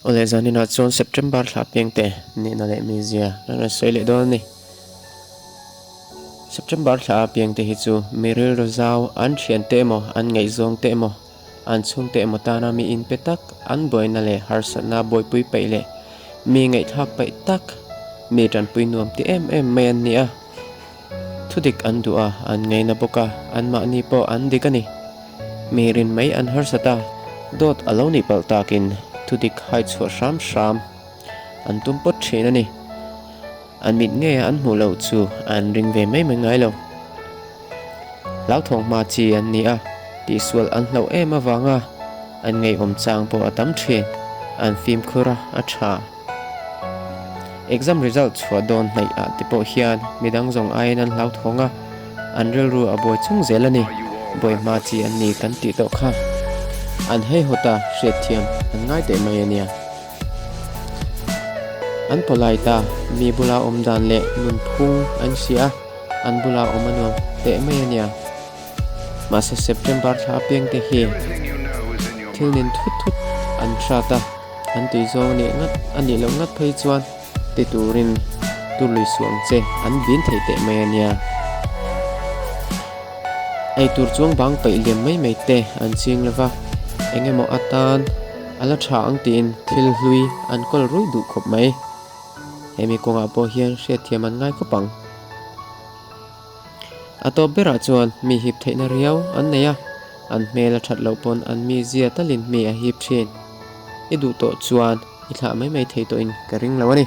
Awle zaninah chuan September thla piangte nihna leh mizia kan rawn sawi leh dawn a ni. September thla a piangte hi chu mi rilru zau an thiante emaw an ngaihzawng te emaw an chhungte emaw tana mi inpe tak an buaina leh harsatna buaipui paih leh mi ngaihthlak paih tak mi tanpui nuam ti em em mai an ni a. Thudik an duh a, an ngaina bawk a, anmahni pawh an dik a ni. Mi rin mai an harsat a, dawt a lo nih palh takin thudik hai chhuah hram hram an tum pawt thin a ni. An mit ngeia an hmuh loh chu an ring ve mai mai ngai lo. Hlauthawng hma chi an ni a, tihsual an hlauh em avanga an ngeiawm chang pawh a tam thin, an fimkhur a, a tha. Exam result chhuah dawn hnaih ah te pawh hian midang zawng aiin an hlauthawng a, an rilru a buai chung zel a ni. Buai hma chi an ni kan tih tawh kha. An heihawt a, hriatthiam an ngai teh mai a nia. An polite a, mi bula awm dan leh nunphung an hria a, an bula awm a nuam teh mai a nia. Mahse September thla apiang te hi thil nin thut thut an hrat a, an tui zawng nih ngat a nih loh ngat phei chuan ti turin tur lui suh ang che an vin thei teh mai a nia. Ei tur chuang bang paih liam mai mai te an ching lova, eng emaw atan a la tha ang tiin thil hlui an kawl ruih duh khawp mai. Hemi kawngah pawh hian hriatthiam an ngai khawp ang. A tawp berah chuan mi hip theihna riau an nei a, an hmel a that loh pawn an mi zia talin mi a hip thin. I duh tawh chuan i thlah mai mai thei tawhin ka ring lo a ni.